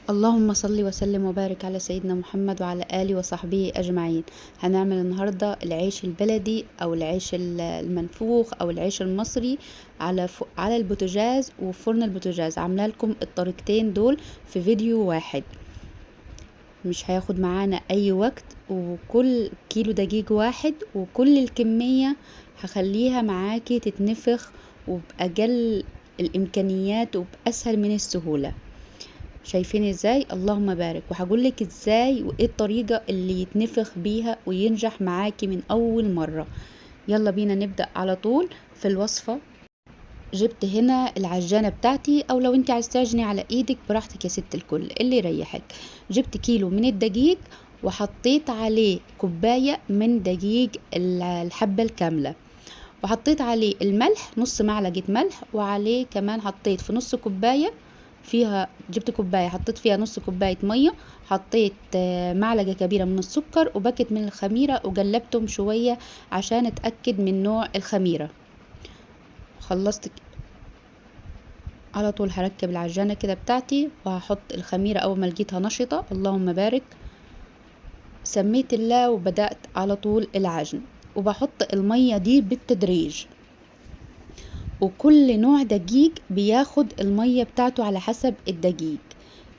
اللهم صل وسلم وبارك على سيدنا محمد وعلى آله وصحبه أجمعين. هنعمل النهاردة العيش البلدي أو العيش المنفوخ أو العيش المصري على البوتاجاز وفرن البوتاجاز. عامله لكم الطريقتين دول في فيديو واحد، مش هياخد معانا أي وقت، وكل كيلو دقيق واحد وكل الكمية هخليها معاكي تتنفخ وبأقل الإمكانيات وبأسهل من السهولة. شايفين ازاي؟ اللهم بارك. وهقولك ازاي وايه الطريقة اللي يتنفخ بيها وينجح معاكي من اول مرة. يلا بينا نبدأ على طول في الوصفة. جبت هنا العجانة بتاعتي، او لو انت عايز تعجني على ايدك براحتك يا ست الكل، اللي يريحك. جبت كيلو من الدقيق وحطيت عليه كوباية من دقيق الحبة الكاملة، وحطيت عليه الملح نص معلقة ملح، وعليه كمان حطيت في نص كوباية فيها، جبت كوباية حطيت فيها نص كوباية مية، حطيت معلقة كبيرة من السكر وباكت من الخميرة، وقلبتهم شوية عشان اتأكد من نوع الخميرة. خلصت على طول هركب العجانة كده بتاعتي وهحط الخميرة اول ما لقيتها نشطة، اللهم بارك. سميت الله وبدأت على طول العجن، وبحط المية دي بالتدريج، وكل نوع دقيق بياخد المية بتاعته على حسب الدقيق.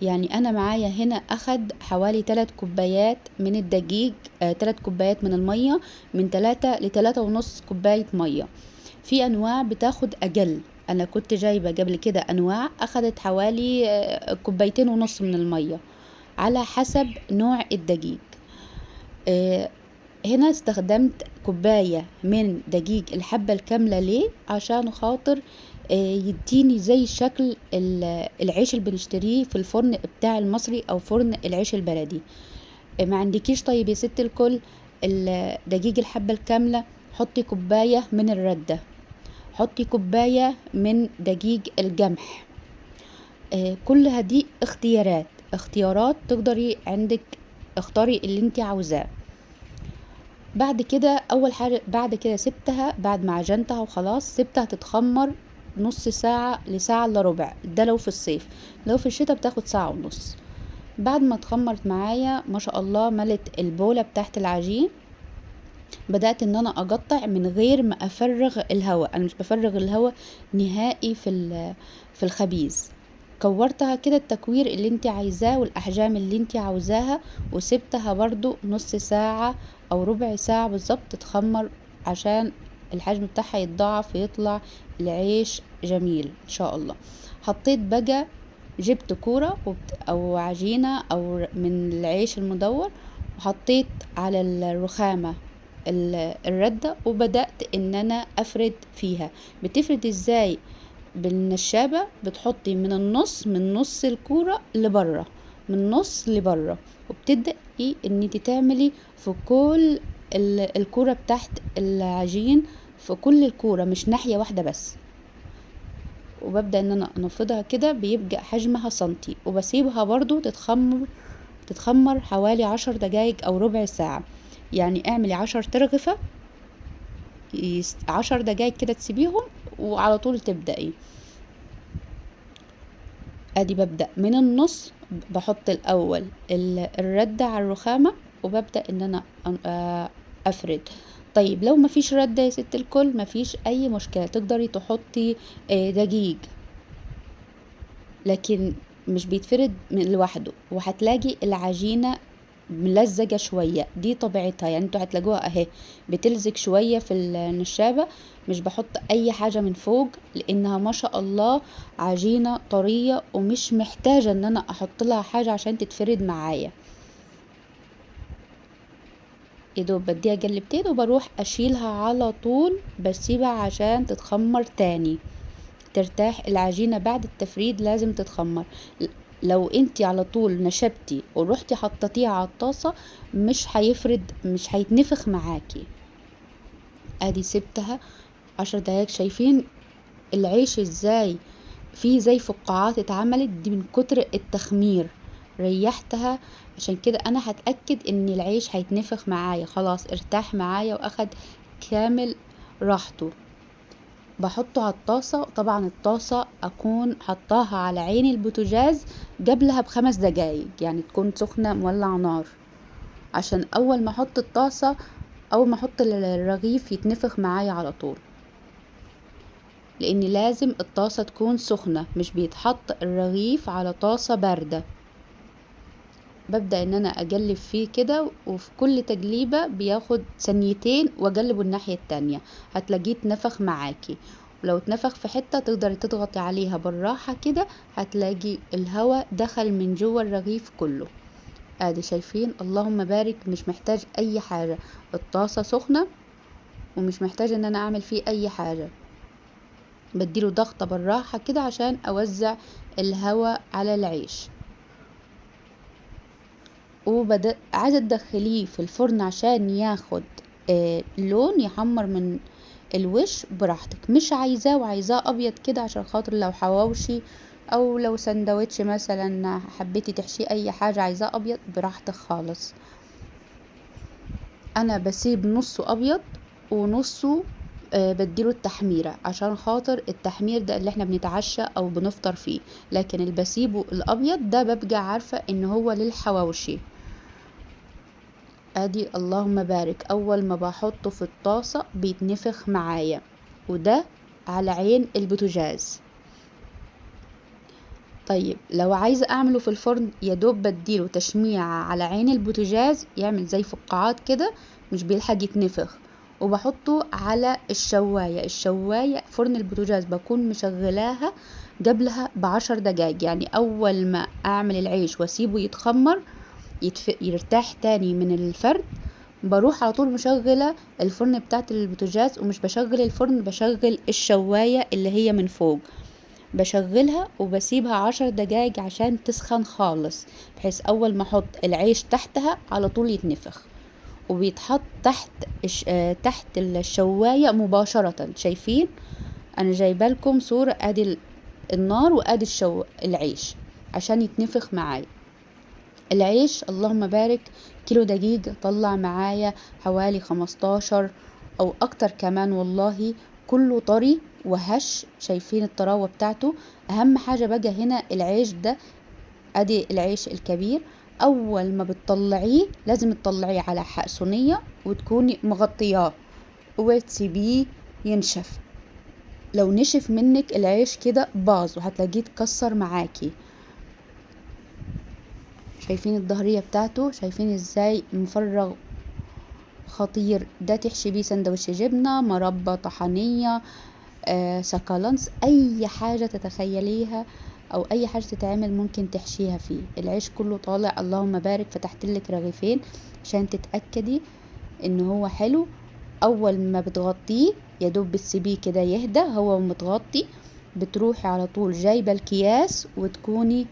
يعني انا معايا هنا اخد حوالي 3 كوبايات من الدقيق، 3 كوبايات من المية، من تلاتة لتلاتة ونص كوباية مية. في انواع بتاخد اقل، انا كنت جايبة قبل كده انواع اخدت حوالي كوبايتين ونص من المية على حسب نوع الدقيق. هنا استخدمت كوباية من دقيق الحبة الكاملة. ليه؟ عشان خاطر يديني زي شكل العيش اللي بنشتريه في الفرن بتاع المصري او فرن العيش البلدي. ما عندكيش طيب يا ست الكل دقيق الحبة الكاملة، حطي كوباية من الردة، حطي كوباية من دقيق القمح. كلها دي اختيارات تقدري عندك اختاري اللي انت عاوزاه. بعد كده اول حاجه، بعد كده سبتها بعد ما عجنتها وخلاص، سبتها تتخمر نص ساعه لساعه الا ربع، ده لو في الصيف، لو في الشتاء بتاخد ساعه ونص. بعد ما اتخمرت معايا ما شاء الله ملت البوله بتاعت العجين، بدات ان انا اقطع من غير ما افرغ الهواء. انا مش بفرغ الهواء نهائي في الخبيز. كورتها كده التكوير اللي انت عايزاه والاحجام اللي انت عاوزاها، وسبتها برضو نص ساعة او ربع ساعة بالظبط تتخمر عشان الحجم بتاعها يتضاعف ويطلع العيش جميل ان شاء الله. حطيت بقى، جبت كورة او عجينة او من العيش المدور، وحطيت على الرخامة الردة، وبدأت ان انا افرد فيها. بتفرد ازاي؟ بالنشابة، بتحطي من النص، من نص الكورة لبره، من نص لبره، وبتبدأي ان انت تعملي في كل الكورة بتاعت العجين، في كل الكورة مش ناحية واحدة بس. وببدأ ان انا انفضها كده، بيبقى حجمها سنتي، وبسيبها برضو تتخمر حوالي 10 دقايق او ربع ساعة. يعني اعملي 10 ترغفة، 10 دقايق كده تسيبيهم وعلى طول تبدأي. ادي ببدأ من النص، بحط الاول الردة على الرخامة، وببدأ ان انا افرد. طيب لو مفيش ردة يا ست الكل مفيش اي مشكلة، تقدري تحطي دقيق، لكن مش بيتفرد من لوحده، وهتلاقي العجينة ملزجة شوية، دي طبيعتها. يعني انتوا هتلاقوها اهي بتلزق شوية في النشابة. مش بحط اي حاجة من فوق لانها ما شاء الله عجينة طرية ومش محتاجة ان انا احط لها حاجة عشان تتفرد معايا. يا دوب بديها قلبتين وبروح اشيلها على طول، بسيبها عشان تتخمر تاني، ترتاح العجينة. بعد التفريد لازم تتخمر. لو انتي على طول نشبتي وروحتي حطيتيها على الطاسة مش هيفرد، مش هيتنفخ معاكي. ادي سبتها 10 دقايق. شايفين العيش ازاي في زي فقاعات اتعملت دي من كتر التخمير، ريحتها. عشان كده انا هتأكد ان العيش هيتنفخ معايا، خلاص ارتاح معايا واخد كامل راحته. بحطه على الطاسة. طبعا الطاسة اكون حطاها على عين البوتاجاز قبلها ب5 دقايق، يعني تكون سخنة مولعة نار، عشان اول ما احط الطاسة اول ما احط الرغيف يتنفخ معايا على طول، لان لازم الطاسة تكون سخنة، مش بيتحط الرغيف على طاسة باردة. ببدأ ان انا اقلب فيه كده، وفي كل تقليبة بياخد ثانيتين واقلبه الناحية التانية، هتلاقيه اتنفخ معاكي. ولو اتنفخ في حتة تقدري تضغطي عليها بالراحة كده، هتلاقي الهواء دخل من جوه الرغيف كله. ادي شايفين اللهم بارك، مش محتاج اي حاجة، الطاسة سخنة ومش محتاج ان انا اعمل فيه اي حاجة. بديله ضغطة بالراحة كده عشان اوزع الهواء على العيش. وبدأ عايزة تدخليه في الفرن عشان ياخد لون، يحمر من الوش براحتك. مش عايزاه وعايزاه ابيض كده عشان خاطر لو حواوشي او لو سندوتش مثلا حبيتي تحشيه اي حاجة، عايزاه ابيض براحتك خالص. انا بسيب نصه ابيض ونصه بديله التحميرة عشان خاطر التحمير ده اللي احنا بنتعشى او بنفطر فيه، لكن اللي بسيبه الابيض ده ببقى عارفة ان هو للحواوشي. ادي اللهم بارك، اول ما بحطه في الطاسة بيتنفخ معايا، وده على عين البوتاجاز. طيب لو عايزة اعمله في الفرن يا دوب بديله تشميعة على عين البوتاجاز، يعمل زي فقاعات كده مش بيلحق يتنفخ، وبحطه على الشواية. الشواية فرن البوتاجاز بكون مشغلاها قبلها ب10 دقايق، يعني اول ما اعمل العيش واسيبه يتخمر يرتاح تاني من الفرد، بروح على طول مشغلة الفرن بتاعت البوتاجاز، ومش بشغل الفرن، بشغل الشواية اللي هي من فوق، بشغلها وبسيبها 10 دقايق عشان تسخن خالص، بحيث اول ما احط العيش تحتها على طول يتنفخ، وبيتحط تحت الشواية مباشرة. شايفين انا جايبه لكم صورة، ادي النار وادي العيش عشان يتنفخ معايا. العيش اللهم بارك كيلو دقيق طلع معايا حوالي 15 او اكتر كمان، والله كله طري وهش. شايفين الطراوة بتاعته. اهم حاجة بقى هنا العيش ده، ادي العيش الكبير، اول ما بتطلعيه لازم تطلعيه على صينية وتكوني مغطياه وتسيبيه ينشف. لو نشف منك العيش كده باظ وهتلاقيه اتكسر معاكي. شايفين الظهرية بتاعته، شايفين ازاي مفرغ خطير. ده تحشي بيه سندوتش جبنة، مربى، طحنية، سكالانس، اي حاجة تتخيليها او اي حاجة تتعمل ممكن تحشيها فيه. العيش كله طالع اللهم بارك. فتحتلك رغيفين عشان تتأكدي ان هو حلو. اول ما بتغطيه يا دوب بتسيبيه كده يهدى هو متغطي، بتروحي على طول جايبة الكياس وتكوني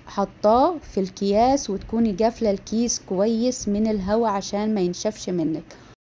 حطاه في الكياس، وتكوني قافلة الكيس كويس من الهواء عشان ما ينشفش منك،